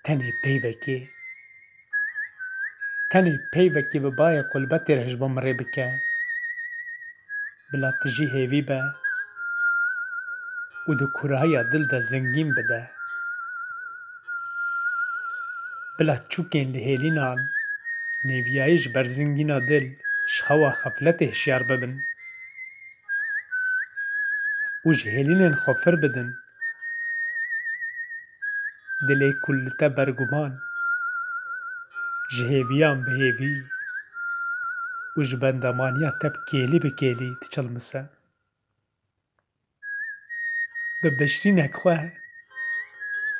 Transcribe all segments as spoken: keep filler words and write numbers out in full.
Tenê peyvekê, tenê peyvekê bi bayê qulbetê re ji bo min rê bike. Bila tu jî hêvî be û di kûrahiya dil de zingîn bide. Bila çûkên li hêlînan nêviyayî ji ber zingîna dil ji xewa xefletê hişyar bibin û ji hêlînên xwe fir bidin. Dilê ku li te berguman, ji hêviyan bi hêvî û ji bendamaniya te bi kêlî bi kêlî diçilmise. Bi bişrînek xwe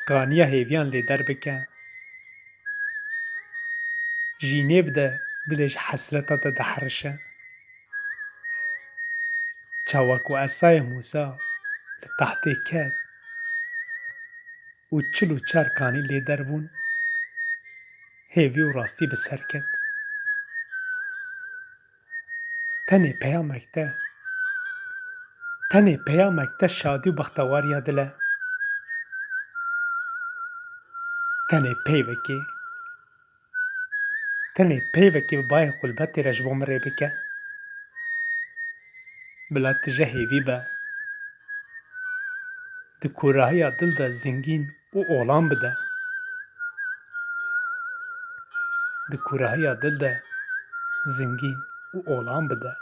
qaniya hêviyan lê derbike. Jînê bide dilê ji hesreta te diherişe. Çawa ku esayê Mûsa li tehtê ket û çil û çar kanî lê derbûn, hêvî û rastî bi ser ket. Tenê peyamek te, tenê peyamek te şadî û bextewariya dil e. Tenê peyvekê, tenê peyvekê bi bayê qulbetê re ji bo min rê bike. Bila tije hêvî be. Di kûrahiya dil de zingîn û olan bide. Di kûrahiya dil de zingîn û olan bide.